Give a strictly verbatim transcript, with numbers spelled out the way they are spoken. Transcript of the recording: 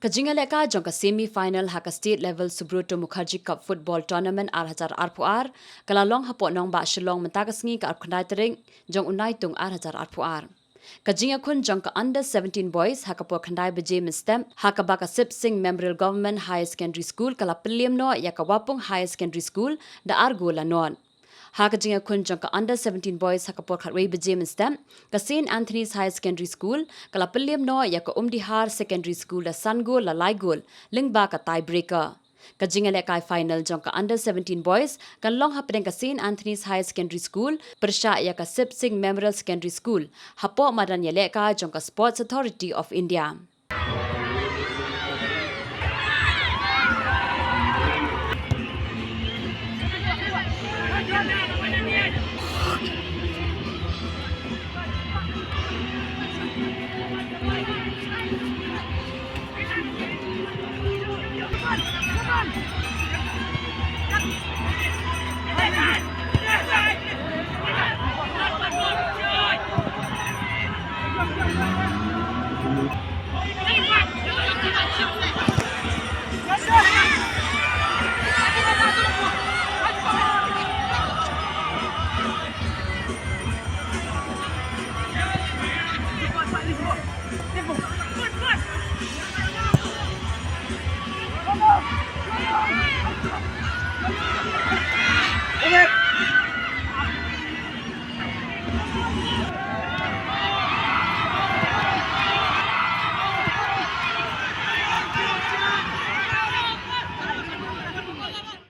Ka jingïalehkai jong ka semi final ha ka state level Subroto Mukherjee Cup Football Tournament ar hajar arphew ar ka la long hapoh nongbah Shillong mynta ka sngi ka arphew khyndai tarik jong u Naitung ar hajar arphew ar. Ka jingïakhun jong ka under seventeen boys ha ka por khyndai baje mynstep ha kaba ka Sip Singh Memorial Government Higher Secondary School ka la pynliem noh ïa ka Wapung Higher Secondary School da ar gol la nod. Ha ka jingïakhun jong ka under seventeen boys ha ka por khatwei baje mynstep, ka Saint Anthony's Higher Secondary School ka la pynliem noh ïa ka Umdihar Secondary School da san gol la lai gol lyngba ka tiebreaker. Ka jingïalehkai final jong ka under seventeen boys kan long hapdeng ka Saint Anthony's Higher Secondary School pyrshah ïa ka Sip Singh Memorial Secondary School hapoh madan ïalehkai jong ka Sports Authority of India.